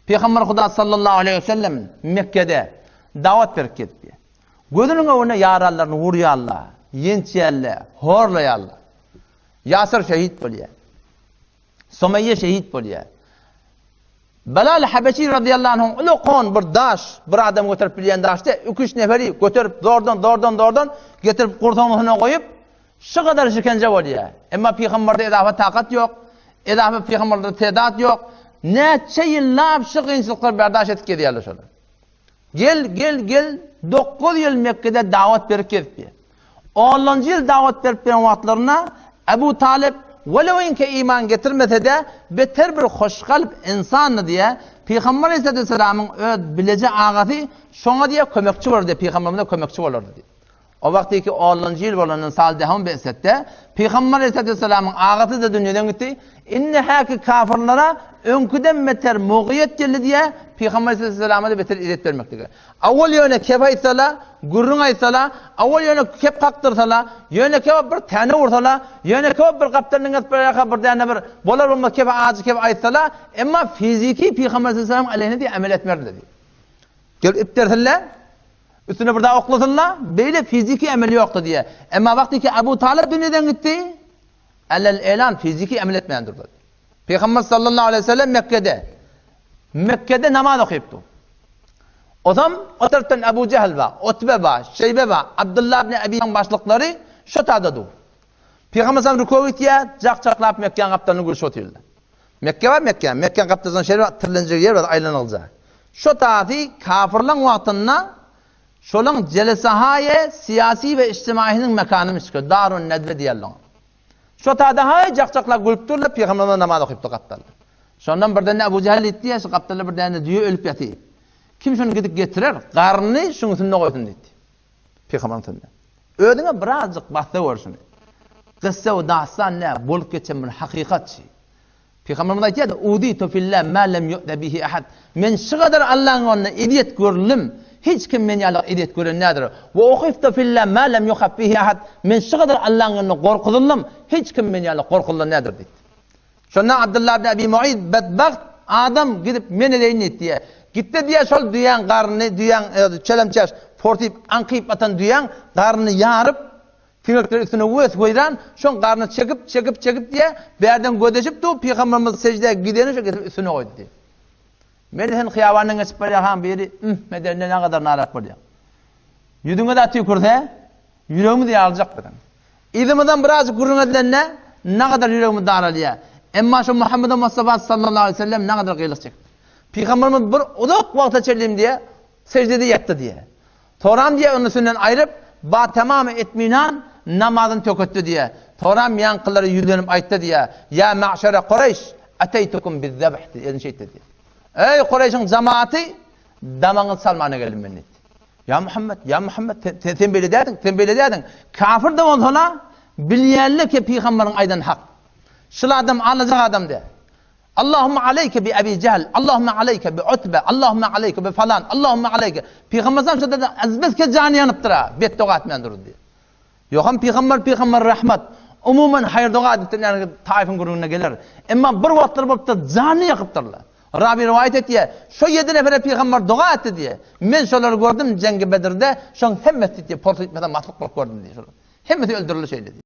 Pygamber Huda sallallahu aleýhi we sellem Mekgede dawat berip gezipdi. Gözüniň öňünde ýaranlaryny urýarlar, ýençýärler, horlaýarlar. Ýasir şehit bolýar. Sumeýýe şehit bolýar. Belal Habeşi radiyallahu anhu ulakon bir daş, bir adam göterip bilýän daşda iki-üç neferi göterip zordan, zordan, zordan getirip gursagynyň üstüne goýup, şu gadar şikenje bolýar. Emma pygamberde edafa takat ýok, edafa pygamberde tedat ýok. Näçe ýyllap şu kynçylyklar berdaş edip gezýärler şolar. Gel, gel, gel, 9 ýyl Mekgede dawat berip gezipdi. Onunjy ýyl dawat berip beren wagtlarynda Ebu Talyp welewinke iman getirmese-de beter bir hoşkalp ynsandy diýe, Pygamber aleyhissalamyň öz bileje agasy şoňa diýe kömekçi bolar diýe, pygamberimize kömekçi bolardy diýe. O wagtyky onunjy ýyl bolandan Saldehun be'setde Pygamber aleyhissalamyň agasy-da dünýeden gitdi. Indi häki kafirlere öňküden beter mugyýet geldi diýe, Pygamber aleyhissalama-da beter ezýet bermeklige. Awal ýöne kep aýtsala, gürrüň aýtsala, awal ýöne kep kakdyrsala, ýöne kebap bir täne ursala, ýöne kebap bir gapdalyndan geçip barýarka bir däne bir bolar-bolmaz kep ajy kep aýtsala, emma fiziki Pygamber sallallahu aleýhi diýip emel etmerdi diýip. Gelip ipdersinler, üstüne bir daha oklasynlar, beýle fiziki emel ýokdy diýe. Emma wagty ki Abu Talib dünýeden gitdi, alel elan fiziki emel etmän durdy. Pygamber sallallahu aleýhi we sellem Mekgede Mekgede namaz okypdy. Ozam o tarapdan Ebu Jehl bar, Utbe bar, Şeýbe bar, Abdullah ibn Ebiň başlyklary şo tada dur. Pygamber sallam rüküe gitýär, jak-jaklap Mekgäň gapdalyny gülşüp otyrlar. Mekge bar, Mekge, Mekgäň gapdalyndan şeýle bir tirlenjek ýer bar, aýlanylja. Şo taýy kafirleň wagtynda şolaň jelesahaýy syýasy we içtimaýynyň mekanymyş, Darun Nedwe diýerler oňa. Şo tada haý jak-jaklap gülüp durlar, pygamberimiz namaz okypdy gapdalda. Şondan birden Ebu Jehil diýdi, şu gapdalda bir däne düýe ölüp ýatyr. Kim şuny gidip getirer, garnyny şuň üstünde goýsun diýdi. Pygamberiň üstünde. Özüňe birazjyk bassa gör şuny. Kyssa we dastan nä, bolup geçen bir hakykatçy. Pygamberimiz aýtýardy, Uzitu fillah ma lem yu'za bihi ahad. Men şu gadar Allaň ýolunda ezýet görüldim, hiç kim men ýaly ezýet gören däldir. We uhiftu fillah ma lem yuhaf bihi ahad. Men şu gadar Allaň ýolunda gorkuzyldym, hiç kim men ýaly gorkuzylan däldir diýdi. Şonda Abdullah ibn Abi Mu'id bedbagt adam gidip men edeýin diýdi diýýär. Gitdi diýýär şol düýäň garnyny, düýäň çelemçäş portyp aňkyp atan düýäň garnyny ýaryp, Siňekler üstüne wes-weýran, şoň garnyny çekip, çekip, çekip diýýär, bärden gözeşip dur, pygamberimiz seždä gideni şo getirip üstüne goýdy diýýär. Men sen hyýabandan geçip barýarkaň biri ühm edende nägadar narak bolýaň. Ýüzüňe zat tüýkürse, ýüregimiz ýaryljak biziň. Yzymyzdan birazjyk gürrüň edilende nägadar ýüregimiz daralýar. Emma şo Muhammed Mustafa sallallahu aleýhi we sellem nägadar gyýlyk çekdi. Pygamberimiz bir uzak wagta çenli diýýär, seždede ýatdy diýýär. Soram diýýär, ony üstünden aýryp, ba tamamy itminan namazyny töketdi diýýär. Soram ýaňkylara ýüzlenip aýtdy diýýär, Ýa ma'şere Kureýş, eteýtukum bizzebh diýdi, elini şeýtdi diýýär. Eý, Kureýşiň jamaty, damagyňyzy çalmana geldim men diýdi. Ýa Muhammet, ýa Muhammet, sen, sen beýle däldiň, sen beýle däldiň. Kafir-de bolsa-la, bilýänler ki, pygamberiň aýdany hak. Şul adam alajak adam däl. Allahumma aleyke bi Ebi Jehl, Allahumma aleyke bi Utbe, Allahumma aleyke bi falan, Allahumma aleyke. Pygamber sallam şonda da azbezke jany ýanypdyr-a, betdoga etmän durdy diýip. Ýogam pygamber pygamber rahmat. Umuman haýyr doga edipdir, ýagny Taifyň gürrüňine geler. Emma bir wagtlar bolupdyr, janyny ýakypdyrlar. Rabi rowaýat etýär, şo ýedi nefere pygamber doga etdi diýýär. Men şolary gördüm Jeňgi Bedirde, şoň hemmesi diýýär, porsy gitmese maslyk bolup gördüm diýýär şolar. Hemmesi öldürildi şeýle diýýär.